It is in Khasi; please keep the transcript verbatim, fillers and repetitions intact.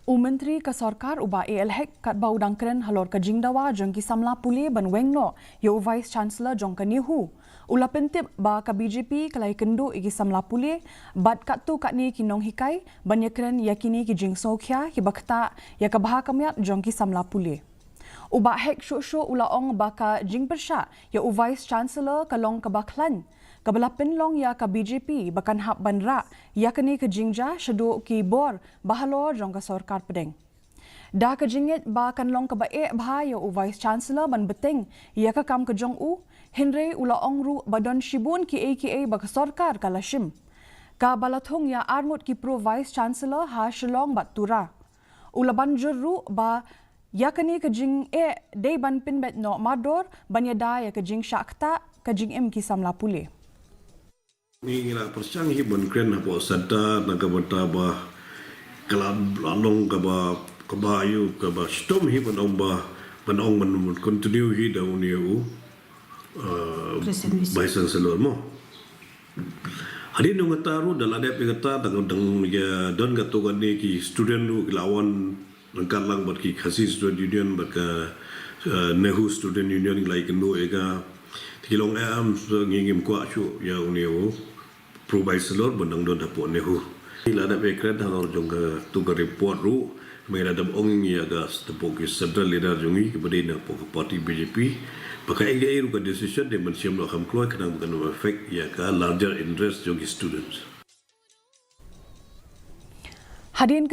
U Myntri ka Sorkar u Bah A L Hek katba u dang kren halor ka jingdawa jong ki samla pule ban weng noh ïa u Vice Chancellor jong ka NEHU, u la pyntip ba ka B J P ka la ïakynduh ïa ki samla pule bad katto katne ki nonghikai ban ïakren ïa kine ki jingsngewkhia kiba ktah ïa ka bha ka miat jong ki samla pule. U Bah Hek shuh shuh u la ong ba ka jingpyrshah ïa u Vice Chancellor ka long kaba khlaiñ, kaba la pynlong ïa ka B J P ba kan hap ban rah ïa kane ka jingjia shaduh ki bor bahalor jong ka sorkar pdeng. Da ka jingngeit ba kan long kaba eh bha ïa u Vice Chancellor ban bteng ïa ka kam ka jong u, hynrei u la ong ruh ba don shibun kiei kiei ba ka sorkar ka la shim, kaba la thung ïa arngut ki Pro Vice Chancellor ha Shillong bad Tura. U la ban jur ruh ba ïa kane ka jingeh dei ban pynbeit noh mardor ban ïada ïa ka jingshah ktah ka jingim ki samla pule. Ngi ngi la pyrshang hi ban kren hapoh centre na ka bynta ba ka la long kaba kaba ïoh kaba shitom hi ban ong ba ban ong ban continue hi da une u Vice Chancellor mo. Hadien nongkata ruh da la dep ïa kata da ka dang ïa don katto katne ki student ruh ki la wan ryngkat lang bad ki Khasi Student Union bad ka NEHU Student Union ki la ïakynduh ïa ka. Te ki long em ngi ngim kwah shuh ïa une u Pro Vice Chancellor ban dang don hapoh NEHU. Ki la dep ïakren halor jong ka tu ka report ruh. Mynta da ong ïa ka hapoh ki central leader jong ngi kiba dei na hapoh ka party B J P ba ka ïa ruh ka decision dei ban shim noh kham kloi khnang ba kan effect ïa ka larger interest jong ki students. Hadien